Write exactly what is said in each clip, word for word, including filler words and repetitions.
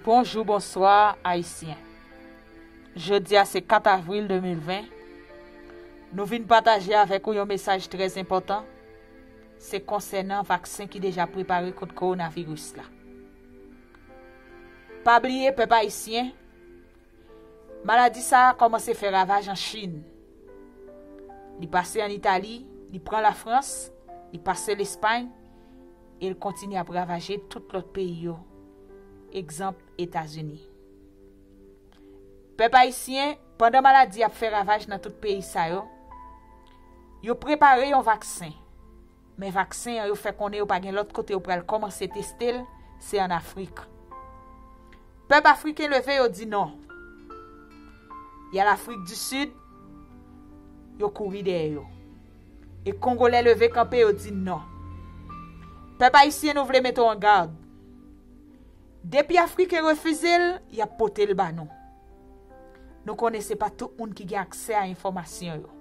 Bonjou, bonswa, Ayisyen. Jodi a se kat avril de mil ven. Nou vin pataje avèk ou yon mesaj trè enpòtan. Se konsènan vaksen ki deja prepare kont kowonaviris la. Pa bliye, pèp ayisyen, maladi sa a kòmanse fè ravaj an Chin. Li pase an Itali, li pran Lafrans, li pase Lespay, e l kontinye ap ravaje tout lòt peyi yo. Egzanp, Etazini. Pèp ayisyen, pandan maladi ap fè ravaj nan tout peyi sa yo, yo prepare yon vaksen. Men vaksen an, yo fè konnen yo pa gen lòt kote yo pral kòmanse teste l, se ann Afrik. Pèp afriken leve, yo di non. Y a Lafrik di Sid, yo kouri dèyè yo. E Kongolè leve kanpe, yo di non. Pèp ayisyen, nou vle mete w an gad. Depi Afriken refize l, y ap pote l ba nou. Nou konnen se pa tout moun ki gen aksè a enfòmasyon yo.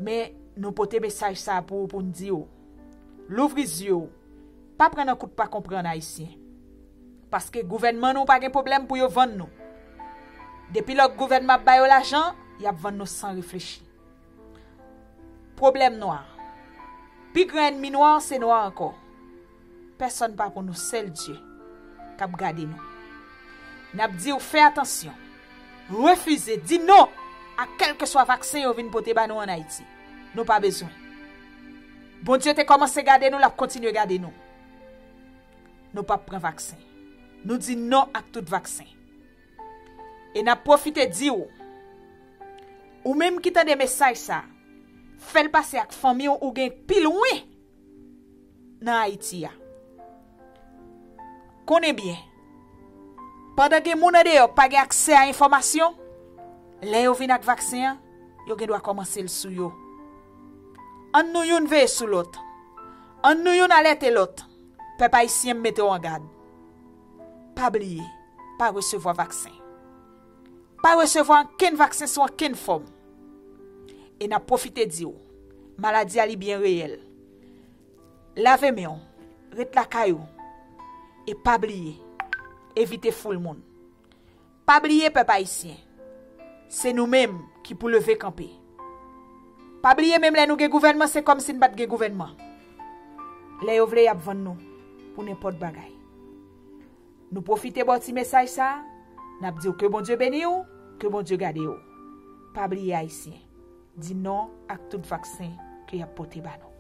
Men, nou pote mesaj sa a pou ou, pou n di w, louvri zye w. Pa pran nan kout pa konprann, Ayisyen. Paske gouvènman nou pa gen pwoblèm pou yo vann nou. Depi lòt gouvènman ap ba yo lajan, y ap vann nou san reflechi. Pwoblèm nwa. Pi gran ènmi nwa se nwa ankò. Pèsonn pa pou nou, sèl Dye k ap gade nou. N ap di w fè atansyon. Refize, di non a kèlkeswa vaksen yo vin pote ba nou ann Ayiti. Nou pa bezwen. Bondye te kòmanse gade nou, l ap kontinye gade nou. Nou p ap pran vaksen. Nou di non ak tout vaksen. E n ap pwofite di w, ou menm ki tande mesaj sa, fè l pase ak fanmi w ou gen pi lwen nan Ayiti a. Konnen byen, pandan gen moun andeyò k pa gen aksè a enfòmasyon, lè yo vin ak vaksen an, yo gen dwa kòmanse l sou yo. Ann nou youn veye sou lòt. Ann nou youn alète lòt. Pèp ayisyen, m mete w an gad. Pa bliye, pa resevwa vaksen. Pa resevwa ankenn vaksen sou ankenn fòm. E n ap pwofite di w, maladi a li byen reyèl. Lave men w, ret lakay ou, e pa bliye, evite foul moun. Pa bliye, pèp ayisyen, se nou menm ki pou leve kanpe. Pa bliye, menm lè nou gen gouvènman, se kòmsi n pa t gen gouvènman. Lè yo vle, y ap vann nou pou nenpòt bagay. Nou pwofite ba w ti mesaj sa a, n ap di w ke Bondye beni w, ke Bondye gade w. Pa bliye, Ayisyen, di non ak tout vaksen ke y ap pote ba nou.